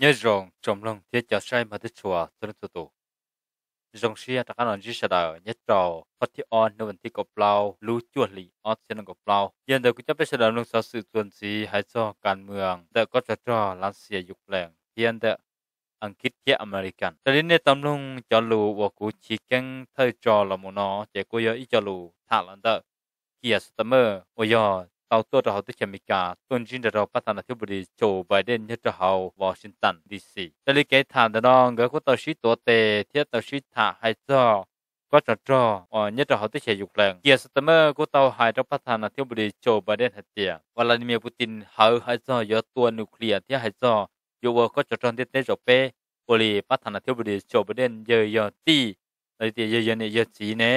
Nyob zoo tsoom mloog thiab cov saib mog tub tshua txhua leej txhua tus. Zoo siab rov qab los ntsib sawv daws nyob rau qhov thib ob hnub vas thib kaum plaub lub cuaj hlis ob txhiab nees nkaum plaub. Yog ntawd kuv coj peb sawv daws mloog xov xwm txuas ntxiv hais txog kas mwam ntawm kob tsov rog Lav Xias, Ukraine thiab ntawm Askiv thiab Amelikas. Raws li nej tau mloog cov lus uas kuv chiv keeb thawj tso los mus no, ces kuj yog ib co lus tham los ntawm Keir Starmer uas yog tau tuaj rau hauv teb chaws Amelikas tuaj ntsib nrog rau pab tha nas thib npus dis Joe Biden nyob rau hauv Washington D C. Raws li kev tham ntawm no nkawd kuj tau sib tuav tes thiab tau sib tham hais txog kob tsov rog uas nyob rau hauv teb chaws Ukraine. Keir Starmer kuj tau hais rau pab tha nas thib npus dis Joe Biden hais tias Vladimir Putin hawv hais txog yuav tua nuclear thiab hais txog yuav ua kob tsov rog ntiaj teb zaum peb, ua li pab tha nas thib npus dis Joe Biden yawg yog tij, los tias yog yog niam yog txiv ne,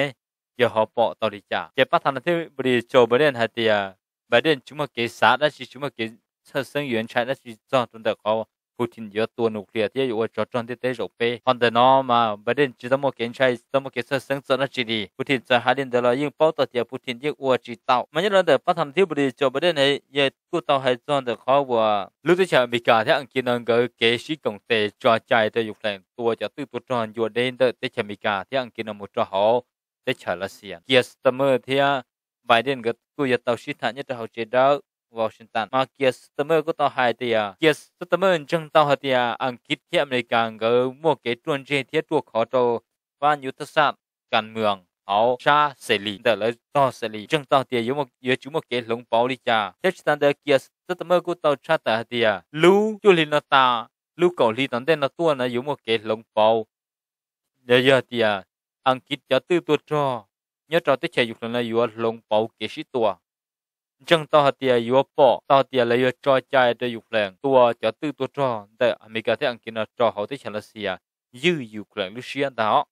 yog ho pom tau li cas. Ces pab tha nas thib npus dis Joe Biden hais tias Biden tsis muaj kev xav dab tsi, tsis muaj kev txhawj xeeb yuav ntshai dab tsi txog rau ntawm qhov Putin yuav tua nuclear thiab yuav ua tsov rog ntiaj teb zaum peb. Qhov ntawm no mas Biden tsis tau muaj kev ntshai, tsis tau muaj kev txhawj xeeb txog dab tsi li. Putin txawm hais li ntawd los yeej paub tau tias Putin yeej ua tsis tau. Mas nyob rau ntawm pab tha nas thib npus dis Joe Biden yawg kuj tau hais txog ntawm qhov uas lub teb chaws Amelikas thiab Askiv no nkawd kev sib koom tes tso cai rau Ukraine tua cov twj tua rog ncua deb ntawm teb chaws Amelikas thiab Askiv no mus rau hauv teb chaws Lav Xias. Keir Starmer thiab Biden nkawd kuj yuav tau sib tham nyob rau hauv tsev dawb Washington. Mas Keir Starmer kuj tau hais tias, Keir Starmer ntseeg tau hais tias Askiv thiab Amelikas nkawd muaj kev ruaj ntseg thiab ruaj khov rau pab nyuj thaj xaj kas mwam hauv sab xes lis ntawm lawv tog xes lis. Ntseeg tau tias yuav tsis muaj kev hloov pauv li cas. Thiab tsis tas ntawd Keir Starmer kuj tau tshaj tawm hais tias lub cuaj hli no tas, lub kaum hli tom ntej no tuaj no yuav muaj kev hloov pauv. Yog, yog tias Askiv cov twj tua rog nyob rau teb chaws Ukraine no yuav hloov pauv kev sib tua. Ntseeg tau hais tias yuav pom tau tias lawv yuav tso cai rau Ukraine tua cov twj tua rog ntawm Amelikas thiab Askiv no rau hauv teb chaws Lav Xias ywj Ukraine lub siab ntag os.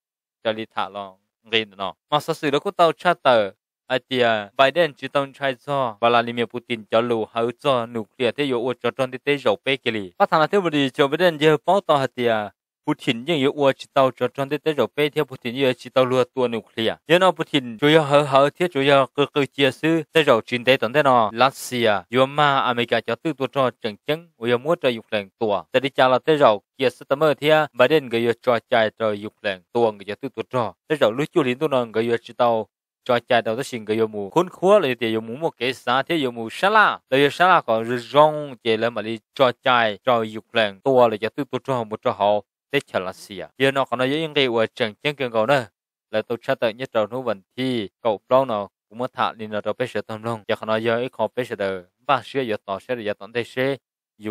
Raws li tham los nqi ntawm no mas xov xwm lawv kuj tau tshaj tawm hais tias Biden tsis tau ntshai txog Vladimir Putin cov lus hawv txog nuclear thiab yuav ua tsov rog ntiaj teb zaum peb kiag li. Pab tha nas thib npus dis Joe Biden yawg paub tau hais tias Putin yeej yuav ua tsis tau tsov rog ntiaj teb zaum peb thiab Putin yeej yuav tsis tau luag tua nuclear. Yog no Putin tsuas yog hawv hawv thiab tsuas yog qw qw cia xwb. Tej zaum tsis ntev tom ntej no Lav Xias yuav mag Amelikas cov twj tua rog tseem ceeb uas yog muab rau Ukraine tua. Txawm li cas los tej zaum Keir Starmer thiab Biden nkawd yuav tso cai rau Ukraine tua nkawd cov twj tua rog. Tej zaum lub cuaj hli ntuj no nkawd yuav tsis tau tso cai rau, tab sis nkawd yuav mus khub khuab los yog tias yuav mus muaj kev xav thiab yuav mus sab laj, lawv yuav sab laj kom zoo zoo ces lawv mam li tso cai rau Ukraine tua lawv cov twj tua rog mus rau hauv teb chaws Lav Xias. Yog no qhov no yog ib nqi uas tseem ceeb kawg nkaus na. Lawv tau tshaj tawm nyob rau hnub vas thib kaum plaub no, kuv muab tham li no rau peb sawv daws tau mloog, ces qhov no yog ib qho peb sawv daws npaj siab yuav tos saib rau yav tom ntej seb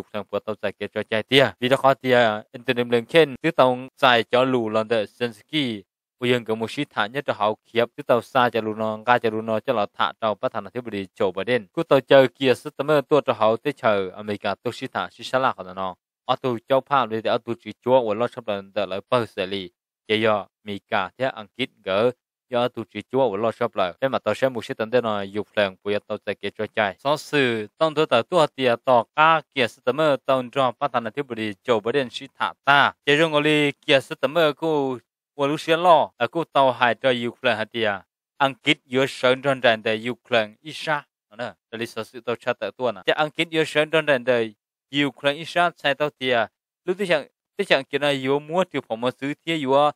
Ukraine puas tau txais kev tso cai tiag. Vim rau qhov tias Antony Blinken twb tau txais cov lus los ntawm Zelensky uas yog nkawd mus sib tham nyob rau hauv Kyiv, twb tau xa cov lus no, nqa cov lus no coj los tham rau pab tha nas thib npus dis Joe Biden kuj tau caw Keir Starmer tuaj rau hauv teb chaws Amelikas tuaj sib tham sib sab laj qhov ntawm no. Ob tug caub phaj los yog tias ob tug tswv cuab uas loj tshaj plaws ntawm lawv pawg xes lis ces yog Amelikas thiab Askiv nkawd yog ob tug tswv cuab uas loj tshaj plaws. Peb mam tau saib mus seb tom ntej no Ukraine puas yuav tau txais kev tso cai. Xov xwm tau nthuav tawm tuaj tias tom qab Keir Starmer tau nrog pab tha nas thib npus dis Joe Biden sib tham tag ces zoo nkaus li Keir Starmer kuj ua lub siab loj, kuj tau hais rau Ukraine hais tias Askiv yuav sawv nrog nraim ntawm Ukraine ib sab. Raws li xov xwm tau tshaj tawm tuaj na, ces Askiv yuav sawv nrog nraim ntawm Ukraine ib sab, txhais tau tias lub teb chaws Askiv no yuav muab ris phom mos txwv thiab yuav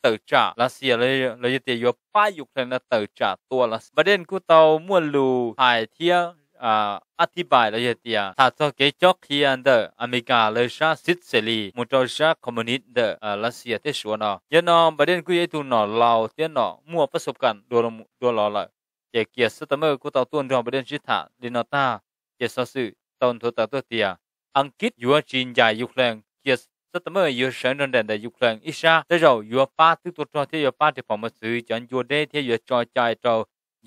tawm tsam Lav Xias los yog tias yuav pab Ukraine no tawm tsam tua Lav Xias. Biden kuj tau muaj lus hais thiab a thib pais los yog tias tham txog kev cob qhia ntawm Amelikas lawv sab xiv xes lis mus rau sab communist ntawm Lav Xias thiab Suav no. Yog no Biden kuj yog ib tug nom laus thiab nom muaj pab xu kam dua los lawm, ces Keir Starmer kuj tau tuaj nrog Biden sib tham li no tag, ces xov xwm tau nthuav tawm tuaj tias Askiv yuav tsis ncaim Ukraine, Keir Starmer yuav sawv nrog nraim ntawm Ukraine ib sab, tej zaum yuav pab twb tua rog thiab yuav pab ris phom mos txwv cov ncua deb thiab yuav tso cai rau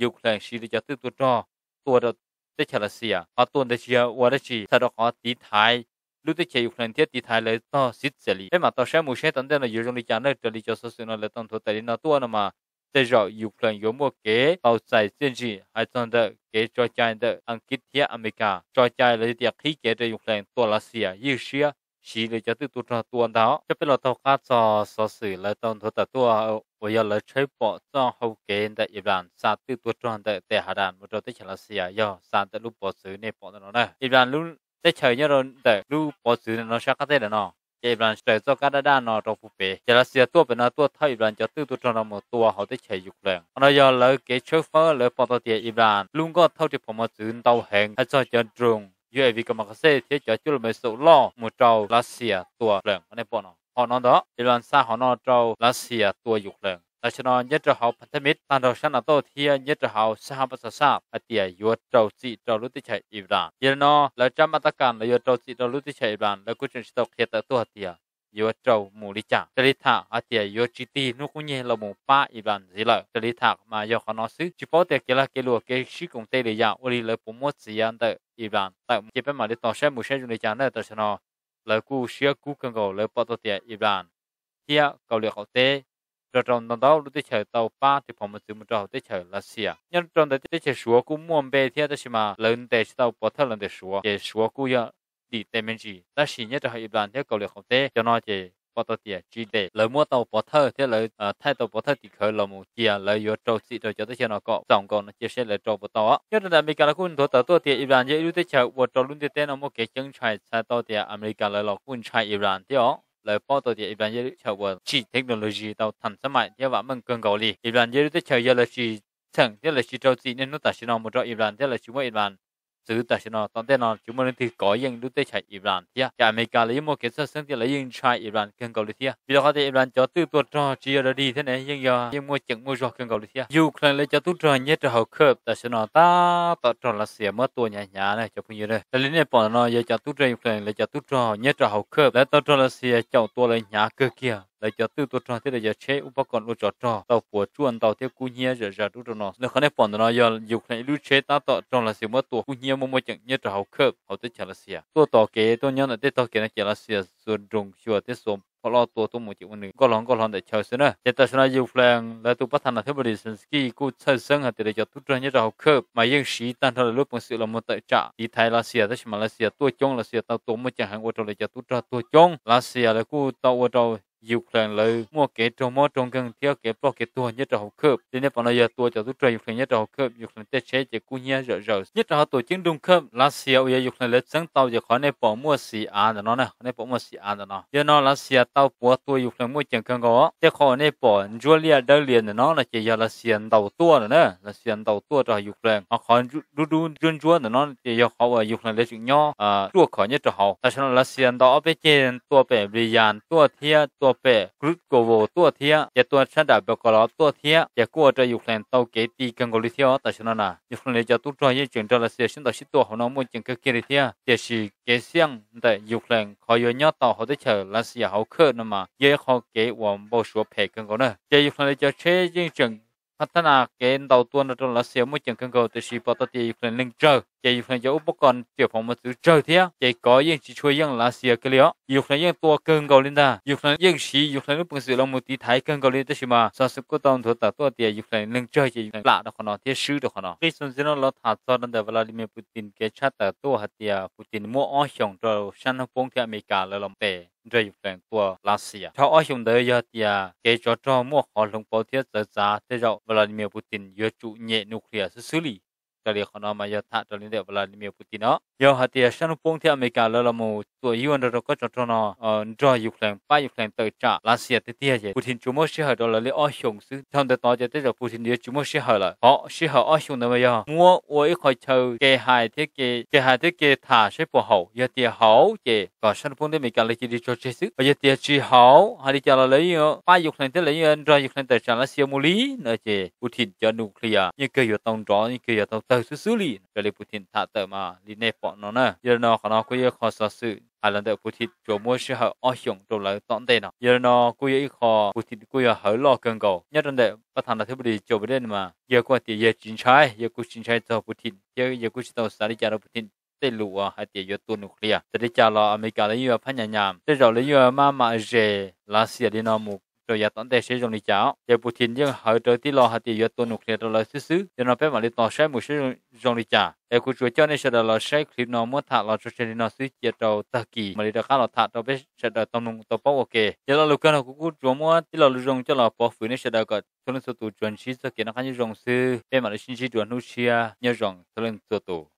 Ukraine siv li cov twb tua rog tua rau teb chaws Lav Xias. Qhov tua ntawd tsis yog ua dab tsi, txhawm rau qhov tiv thaiv lub teb chaws Ukraine thiab tiv thaiv lawv tog xiv xes lis. Peb mam tau saib mus seb tom ntej no yuav zoo li cas na. Raws li cov xov xwm no lawv tau nthuav tawm li no tuaj no mas tej zaum Ukraine yuav muaj kev tau txais txiaj ntsig hais txog ntawm kev tso cai ntawm Askiv thiab Amelikas tso cai los yog tias qhib kev rau Ukraine tua Lav Xias ywj siab siv li cov twb tua rog tua ntag. Coj peb los taug qab txog xov xwm lawv tau nthuav tawm tuaj uas yog lawv tshawb pom txoj hau kev ntawm Iran xa twb tua rog ntawm Tehran mus rau teb chaws Lav Xias yog xa ntawm lub pov txwv nej pom ntawm no na. Iran lub teb chaws nyob rau ntawm lub pov txwv no sab qab teb ntawm no. Ces Iran raws txoj kab daj daj no rau puag pem, ces Lav Xias tuaj pem no tuaj thawj Iran cov twj tua rog no mus tua hauv teb chaws Ukraine. Qhov no yog lawv kev tshawb fawb, lawv pom tau tias Iran lub nkoj thauj riam phom mos txwv ntau heev, hais txog cov drone, U A V, kamikaze thiab cov cuaj luaj missile loj mus rau Lav Xias tua Ukraine. Nej pom no, qhov no ntag, Iran xa qhov no rau Lav Xias tua Ukraine. Tam sim no nyob rau hauv Bakhmut tag nrho sab NATO thiab nyob rau hauv sab hab pas xas xaj hais tias yuav rau txim rau lub teb chaws Iran. Yog li no lawv tsab maj tab kas lawv yuav rau txim rau lub teb chaws Iran, lawv kuj tseem tsis tau qhia tawm tuaj hais tias yuav rau mus li cas. Raws li tham hais tias yuav tsis tig hnub qub nyiag los mus pab Iran ntxiv lawm. Raws li tham mas yog qhov no xwb, tsis paub tias kev lag kev luam kev sib koom tes li yam ua li lawv puas muab txiav ntawm Iran tawm. Ces peb mam li tos saib mus saib zoo li cas na. Tam sim no lawv kuj siab kub kawg nkaus, lawv pom tau tias Iran thiab Kauslim Qaum Teb, rau rau ntau ntau lub teb chaws tau pab riam phom mos txwv mus rau hauv teb chaws Lav Xias. Nyob rau ntawm teb chaws Suav kuj muaj npe thiab, tab sis mas lawv ntes tsis tau pov thawj los ntawm Suav, ces Suav kuj yog dim tes me ntsis. Tab sis nyob rau hauv Iran thiab Kauslim Qaum Teb cov no ces pom tau tias tsis dim, lawv muab tau pov thawj thiab lawv thaij tau pov thawj tim khawv los mus cia lawv yuav rau txim rau cov teb chaws no kom txaus nkaus no cia seb lawv rau puas tau. Nyob rau ntawm Amelikas lawv kuj nthuav tawm tuaj tias Iran yog ib lub teb chaws uas rau lub ntiaj teb no muaj kev ceeb ntshai, txhais tau tias Amelikas lawv los kuj ntshai Iran thiab os. Lawv paub tau tias Iran yog ib lub teb chaws uas tsim technology tau tham xab maim thiab vam meej kawg nkaus li. Iran yog ib lub teb chaws yog lawv tsis txheem thiab lawv tsis rau txim niaj hnub tam sim no mus rau Iran thiab lawv tsis muab Iran txwv tam sim no, tom ntej no tsis muaj leej twg kov yeej lub teb chaws Iran thiab. Ces Amelikas lawv yeej muaj kev txhawj xeeb thiab lawv yeej ntshai Iran kawg nkaus li thiab, vim rau qhov tias Iran cov twj tua rog tsis yog dog dig thiab ne, yeej yog yeej muaj ceem muaj zog kawg nkaus li thiab. Ukraine lawv cov tub rog nyob rau hauv Kursk tam sim no tab tom raug Lav Xias muab tua hnyav hnyav na cov phooj ywg. Raws li nej pom no yog cov tub rog Ukraine lawv cov tub rog nyob rau hauv Kursk, lawv tau raug Lav Xias caum tua lawv hnyav kawg kiag. Lawv cov twj tua rog thiab lawv cov tsheb ub pob koos ua tsov rog tau puas tsuaj ntau thiab kub hnyiab zom zaws rau ub rau no. Lawv qhov nej pom ntawm no yog Ukraine ib lub tsheb tab tom raug Lav Xias muab tua kub hnyiab muaj muaj ceem nyob rau hauv Kursk hauv teb chaws Lav Xias. Tuaj tom kev tuaj nyob ntawm tej tog kev no ces Lav Xias xuas drone xyuas thiab xuas phom loj tua tuaj mus ces ua nws nkoj hlo nkoj hlo ntawm chaw xwb na. Ces tam sim no Ukraine lawv tus pab tham nom thib Volodymyr Zelensky kuj txhawj xeeb hais tias lawv cov tub rog nyob rau hauv Kursk mas yeej siv tag nrho lawv lub peev xwm los mus tawm tsam tiv thaiv Lav Xias, tab sis mas Lav Xias tuaj coob, Lav Xias tau tua muaj ceem heev ua rau lawv cov tub rog tuag coob. Lav Xias lawv kuj tau ua rau Ukraine lawv muaj kev raug mob raug nkeeg thiab kev ploj kev tuag nyob rau hauv Kursk. Li nej pom no yog tua cov tub rog Ukraine nyob rau hauv Kursk, Ukraine tej tsheb ces kub hnyiab zom zaws. Nyob rau hauv tuam ceeb nroog Kursk, Lav Xias uas yog Ukraine lawv txeeb tau ces qhov nej pom muaj xim av ntawm no na, qhov nej pom muaj xim av ntawm no, yog no Lav Xias tau puav tua Ukraine muaj ceem kawg nkaus. Tej qhov uas nej pom ntsuab liaj dawb lias ntawm no no ces yog Lav Xias ntaus tuaj ntawm na, Lav Xias ntaus tuaj rau hauv Ukraine. Ho qhov dub dub ntsuab ntsuab ntawm no ces yog qhov uas Ukraine lawv tseem nyob ruaj khov nyob rau hauv. Tam sim no Lav Xias ntaus ob peb ceg tuaj pem Bryansk tuaj thiab tuaj pem Glukhovo tuaj thiab ces tuaj sab nram Belgorod tuaj thiab ces kuj ua rau Ukraine tau kev ti kawg nkaus li thiab. Tam sim no na Ukraine lawv cov tub rog yeej tseem nrog Lav Xias sib ntaus sib tua hauv no muaj ceem kawg kiag li thiab, tiam sis kev xiaj ntawm Ukraine qhov yuav nyob tau hauv teb chaws Lav Xias hauv Kursk no mas yog ib qho kev uas npau suav phem kawg nkaus na. Ces Ukraine lawv cov tsheb yeej tseem phab thab nas kev ntaus tua nrog rau Lav Xias muaj ceem kawg nkaus, tiam sis pom tau tias Ukraine neeg tsawg ces Ukraine cov ub pob koos riam phom mos txwv tsawg thiab ces kov yeej tsis tshua yeej Lav Xias kiag li os. Ukraine yeej tua kawg nkaus li ntag, Ukraine yeej siv Ukraine lub peev xwm los mus tiv thaiv kawg nkaus li, tab sis mas xov xwm kuj tau nthuav tawm tuaj tias Ukraine neeg tsawg ces Ukraine plam rau qhov no thiab swb rau qhov no. Qib xyoo ntxiv no los tham txog rau ntawm Vladimir Putin kev tshaj tawm tuaj hais tias Putin muab ob xyoos rau sab hnub poob thiab Amelikas lawv los ntes nrog Ukraine tua Lav Xias. Dhau ob xyoos ntawd yog tias kev tsov rog muaj qhov hloov pauv thiab txawv txav, tej zaum Vladimir Putin yuav tsum nyem nuclear xwb xwb li. Raws li qhov no mas yog tham raws li ntawm Vladimir Putin no. Yog hais tias sab hnub poob thiab Amelikas lawv los mus txuam yuaj nrog rau kob tsov rog no nrog Ukraine pab Ukraine tawm tsam Lav Xias tiag tiag ces Putin tsuas muab sij hawm rau lawv li ob xyoos xwb. Dhau ntawd tod ces tej zaum Putin yuav tsis muaj sij hawm lawm. Qhov sij hawm ob xyoos ntawd mas yog muab ua ib qho chaw kev hais thiab kev hais thiab kev tham saib puas haum. Yog tias haum ces kom sab hnub poob thiab Amelikas lawv cia li tso tseg xwb. Yog tias tsis haum hais li cas los lawv yeej pab Ukraine thiab lawv yeej nrog Ukraine tawm tsam Lav Xias mus li no ces Putin cov nuclear yeej kawg yuav tau nrov, yeej kawg yuav tau tawg xwb xwb li. Raws li Putin tham tawm mas li nej pom no na. Yog li no qhov no kuj yog ib qho xov xwm hais los ntawm Putin tsuas muab sij hawm ob xyoos rau lawv tom ntej no. Yog li no kuj yog ib qho Putin kuj yog hawv loj kawg nkaus nyob rau ntawm pab tham nom thib Biden Joe Biden mas yawg kuj hais tias yawg tsis ntshai, yawg kuj tsis ntshai txog Putin thiab yawg kuj tsis tau xav li cas rau Putin tej lus uas hais tias yuav tua nuclear. Txawm li cas los Amelikas lawv yeej yuav phab nyas nyas, tej zaum lawv yeej yuav maj mam zes Lav Xias li no mus rau yav tom ntej seb zoo li cas. Ces Putin yeej hawv raws tib lo hais tias yuav tua nuclear rau lawv xwb xwb. Yog no peb mam li tos saib mus seb zoo li cas. Es kuv tsuas coj nej sawv daws los saib clip no muab tham los tso tseg li no xwb, cia rau tag kis mam li rov qab los tham rau peb sawv daws tau mloog tau paub ua ke. Yog lo lus kawg no kuv kuj tsuas muab tib lo lus zoo coj los pov hwm nej sawv daws kom txhua leej txhua tus tsuas ntsib txoj kev noj qab nyob zoo xwb. Peb mam li sib ntsib dua hnub tshiab, nyob zoo txhua leej txhua tus.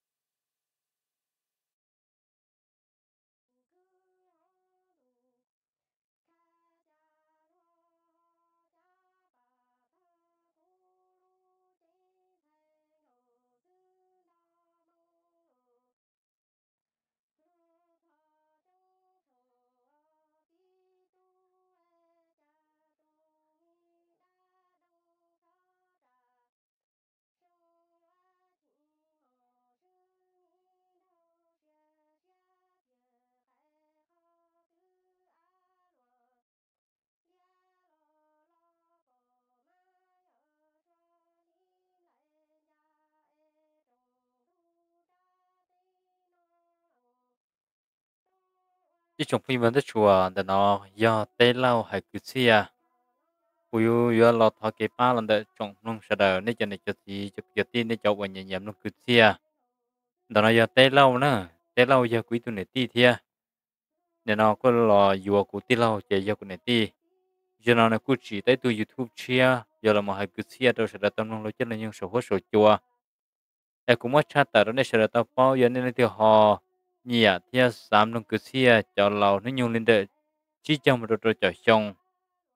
Ib tsoom phooj ywg teb tshua, ntawm no yog Teb Lauj hais kwv txhiaj. Kuv yuav los thov kev pab los ntawm tsoom mloog sawv daws, nej cov niam cov txiv cov kwv cov tij, nej cov uas nyiam nyiam mloog kwv txhiaj. Ntawm no yog Teb Lauj na, Teb Lauj yog kuv ib tug niam tij thiab. Nim no kuj los yuav kuv tij laug ces yog kuv niam tij. Zaum no nws kuj tsim tau ib tug YouTube tshiab yog los mus hais kwv txhiaj rau sawv daws tau mloog laug caij laug nyoog saum huab saum cua. Es kuv muab tshaj tawm rau nej sawv daws tau paub, yog nej leej twg ho nyiam thiab xav mloog kwv txhiaj cov laus hnub nyoog li ntawm tsib caug mus rau rau caum xyoo,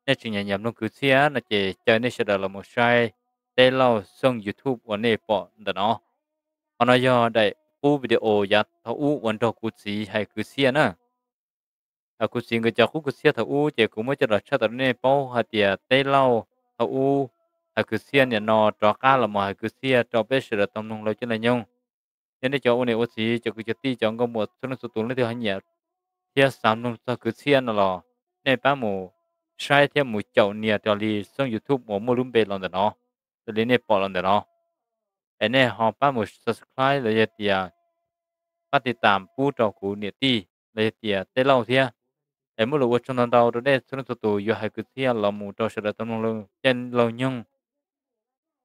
nej tseem nyiam nyiam mloog kwv txhiaj no ces caw nej sawv daws los mus saib Teb Lauj xoo YouTube uas nej pom ntawm no. Qhov no yog daim qub video yav thaum ub uas nrog kuv txiv hais kwv txhiaj na. Kuv txiv nkawd cov qub kwv txhiaj thaum ub ces kuv muab coj los tshaj tawm rau nej paub hais tias Teb Lauj thaum ub hais kwv txhiaj, nim no rov qab los mus hais kwv txhiaj rau peb sawv daws tau mloog laug caij laug nyoog. Yog nej cov ua niam ua txiv, cov kwv cov tij, cov nkauj muam txhua leej txhua tus, leej twg ho nyiam thiab xav mloog txog kwv txhiaj no los nej pab mus saib thiab mus caum nias raws li xoo YouTube uas muaj lub npe los ntawm no, raws li nej pom los ntawm no. Es nej ho pab mus subscribe los yog tias pab tiv tam pub rau kuv niam tij los yog tias Teb Lauj thiab. Es muaj lus ua tsaug ntau ntau rau nej txhua leej txhua tus yuav hais kwv txhiaj los mus rau sawv daws tau mloog laug caij laug nyoog.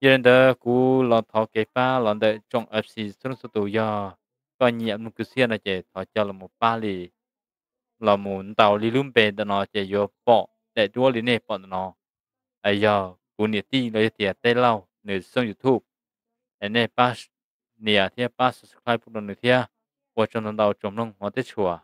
Yog li ntawd kuv los thov kev pab los ntawm tsoom F C txhua leej txhua tus, yog koj nyiam mloog kwv txhiaj no ces thov coj los mus pab li, los mus ntaus li lub npe ntawm no ces yuav pom daim duab li nej pom ntawm no. Yog kuv niam tij los yog tias Teb Lauj nws xoo YouTube. Es nej pab nias thiab pab subscribe pub rau nws thiab. Ua tsaug ntau ntau tsoom mloog hmov teb tshua.